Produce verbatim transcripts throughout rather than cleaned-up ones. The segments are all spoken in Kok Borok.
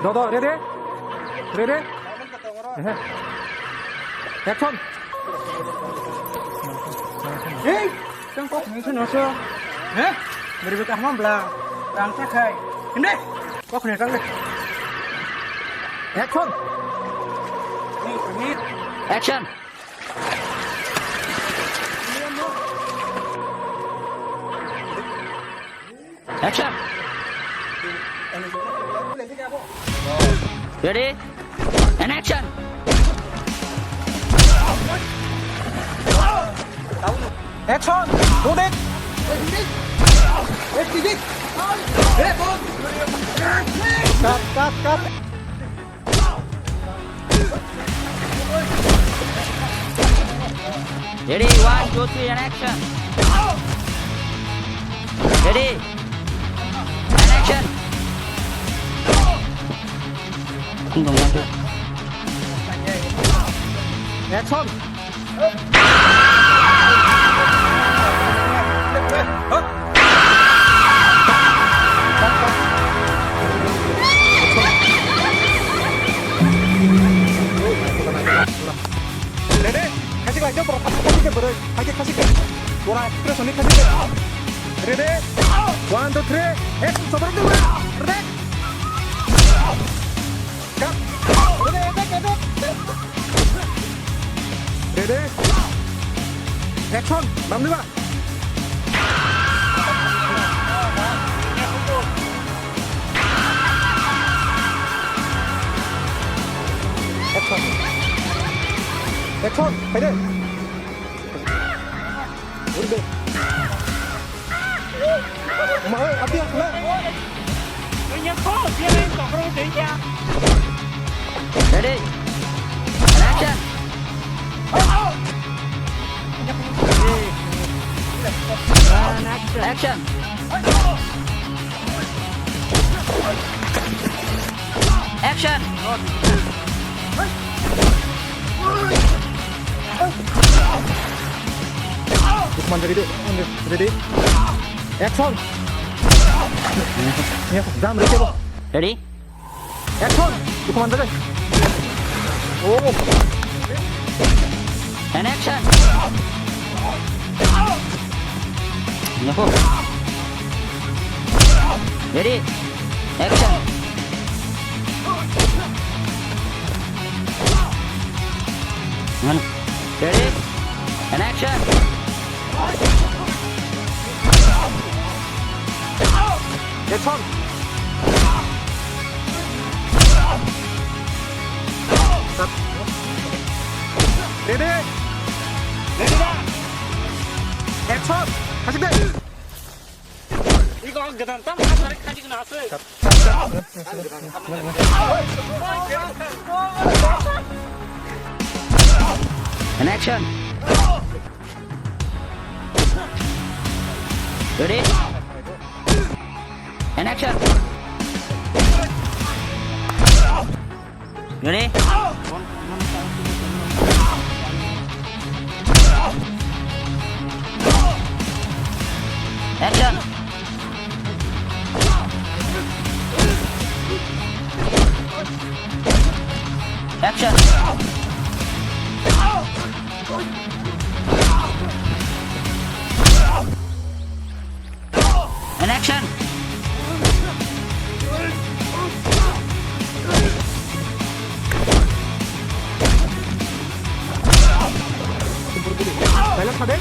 Dodo, ready? Ready? Ehe. Action. Hei, tang kok ni seno so. He? Beri beka hamam bla. Rang sa khai. Hinde. Kok ni tang de. Action. Ni, ni. Action. Action. Ready? And action. Action. Do this. Cut, cut, cut. Ready, one, two, three, and action. Ready, and action. Action. Ready? Khasik lai, jom, bro. Khasik, khasik, bro. Khasik, khasik. Bora, expression ni khasik. Ready? One, two, three. Action, sobor dulu. Ready? Cut. Ready, attack, attack. Ready? Action. Bam diba? Action. Action. Phaide. Urde. Ma, ati, na. Ready? And action! Action! Action! Lukman, ready? Ready? Action! Jam, ready? Ready? Action! Lukman, ready? Oh! And action! Nako. Ready? Action! Ready? And action! Action! Ready? Ready da? Action! Khasik de! Iko ang gadang tam khasik na ase. And action! Ready? And action! Ready? Action! Action! And action! Dialogue sade.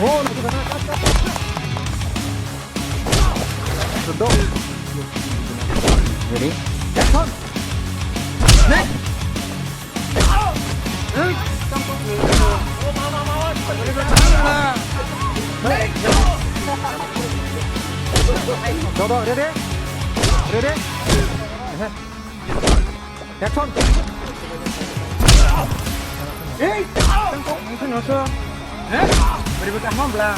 Oh, no, no, no, no, no. Ready? Action! Next! Dodo, ready? Ready? Action! Hey! Nasa, nasa. Eh? Beri beri ahmad bela.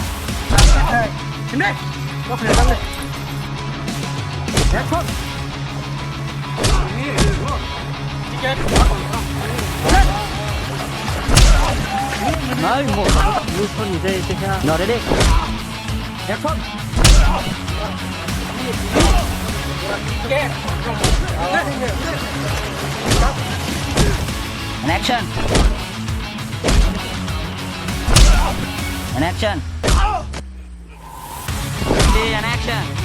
Hey! Sini! Kau kena balik. Action! Nai mo, mo soni jai te kha. No, ready? Action. And action. And action. Ready and action.